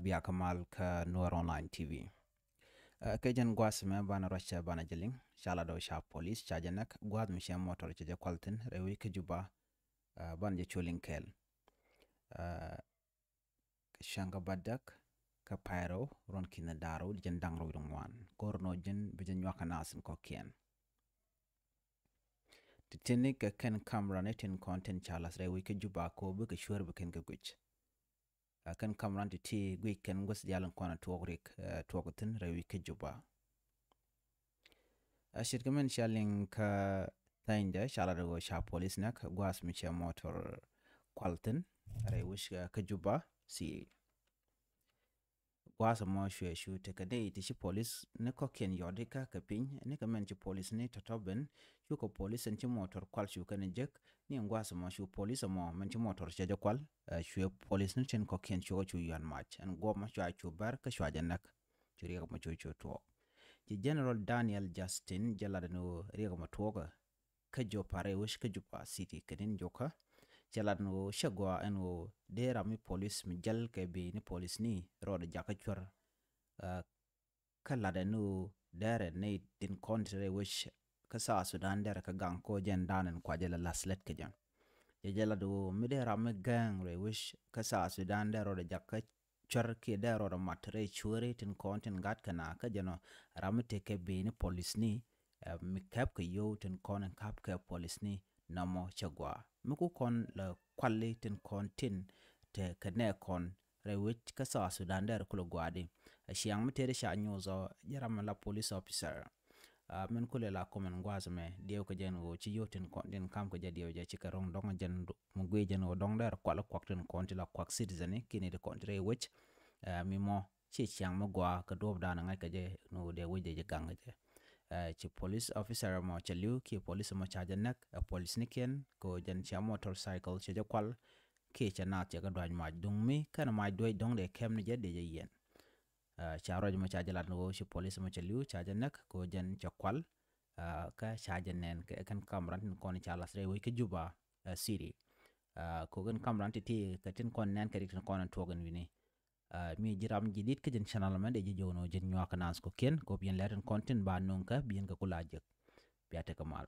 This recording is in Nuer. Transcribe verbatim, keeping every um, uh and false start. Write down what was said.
Bia kä mal kä Nuer Online T V. Ɛ, kɛ jɛn gua̱a̱th mɛ banɛ ruac, banɛ jɛ liŋ. Ca lat ɣöö ca polis ca jɛ näk gua̱a̱th mi cɛ motor cɛ jɛ kual thi̱n rɛy wec kä Juba. Ɛ, banɛ jɛ cu liŋ kɛɛl. Ɛ, kɛ cäŋ kä bädäk kä pay rɛw ruɔ̱n ki̱n da̱ŋ rɛw di jɛn da̱ŋ rɛw di ŋuan. Go̱r nɔ ji̱n bi jɛ nyuak kɛ naath in kɔ̱kiɛn. Ti tini kɛ kɛn kamera ni tin kɔn tin ca la̱th rɛy wec kä Juba kɛ ɣöö bikɛ cuäär bi kɛn kɛ guic. Ɛ, kɛn kamera ti ti guic kɛn guäth diaal in kɔn tuɔɔk rik, ɛ, tuɔɔk thi̱n rɛy wec kä Juba. Ɛ, ce̱tkɛ min ca liŋ kä thɛnydɛ ca lat ɣöö ca polis näk gua̱a̱th mi cɛ motor kual thi̱n rɛy wec, ɛ, kä Juba City. Gua̱a̱th ɛmɔ cuɛ cu tekɛ nɛy ti ci polis ni kɔ̱kiɛn yɔt ikä kɛ piny, ni kɛ mɛn ci polis ni tɔ̱tɔ̱ ben, cukɛ polis ɛn ci motor kual cu kɛn jek, ni ɛn gua̱a̱th ɛmɔ cu polis ɛmɔ mɛn ci motor cɛ jɛ kual, ɛ, cuɛ polis ni tin kɔ̱kiɛn cukɛ cu yɔ̱a̱n mac. Ɛn guɔ̱p mɔ cua cu bär kä cua jɛ näk. Cu riɛk ɛmɔ cu cu tuɔɔk. Ci General Daniel Justin jɛ lat ɛn ɣöö riɛk ɛmɔ tuɔɔkä kä Juba rɛy wec kä Juba City kɛ ni̱n jukä. Cɛ lat ɛn ɣöö cɛ gɔaa ɛn ɣöö dee ram mi polis mi jäl kɛ bi ni polis ni rɔɔdɛ jakä cuär. Ɛ, kä lat ɛn ɣöö dɛrɛ ni tin kɔn ti rɛy wec kä South Sudan dɛrɛ kä gaŋ kɔ jɛn dan ɛn kua jɛ la la̱th lät kɛ jɛ. Jɛ jɛ lat ɣöö mi dee ram mi gäŋ rɛy wec kä South Sudan dɛrɛ rɔɔdɛ jakä cuär kiɛ dee rɔɔdɛ mat rɛy cuääri tin kɔn tin gat kɛ na kä jɛn ɔ ram mi tekɛ bi ni polis ni, ɛ, mi kɛp kɛ yio̱w tin kɔn in kap kɛ polis ni nɔmɔ cɛ gɔaa. Mi ku kɔn lɛ kuali tin kɔn tin te kɛ nɛ kɔn rɛy wec kä South Sudan dɛr kulɛ gɔaa di. Ɛ ciaŋ mi tëëdi ca nyuuth ɔ jɛ ram mi la police officer. Ɛ, min kulɛ la comment gua̱a̱th mɛ diɛw kɛ jɛn ɣöö ci yio̱w tin kɔn tin kam kɛ jɛ diɛw jɛ cikɛ ro̱ŋ dɔ̱ŋ jɛn mi guic jɛn ɣöö dɔ̱ŋ dɛr kual kuak tin kɔn ti la kuak citizen ni kini ti kɔn ti rɛy wec. Ɛ, mi mɔ ci ciaŋ mi gɔaa kɛ duɔ̱ɔ̱p dan ŋa̱c kɛ jɛ ni wä dee wec dee jɛ gaŋ kɛ jɛ. Ɛ, ci police officer mɔ cɛ li̱w kiɛ police mɔ ca jɛ näk, ɛ, police ni kiɛn kɛ jɛn cia motorcycle cɛ jɛ kual kiɛ cɛ naath cɛ kɛ duac mac duŋ mi kɛn mac duec dɔ̱ŋ dee kɛm ni jɛ dee jɛ yɛn. Ɛ, ca ruac mɔ ca jɛ lat ni wä ci police mɔ cɛ li̱w ca jɛ näk kɛ jɛn cɛ kual. Ɛ, kä ca jɛ nɛn kɛ kɛn kamera tin kɔn ca la̱th rɛy wec kä Juba, ɛ, City. Ɛ, kɛ kɛn kamera ti ti kɛ tin kɔn nɛn kɛ rik tin kɔn tuɔk in wi̱ni. Ɛ, mi ji̱ ram ji̱ dit kä jɛn channel mɛ dee ji̱ jo̱o̱n ɔ ji̱n nyuak kɛ naath kɔ̱kiɛn kɛ ɣöö bi yɛn lɛr tin kɔn tin ba nuŋ kä bi yɛn kɛ kula jek. Bia tekɛ mal.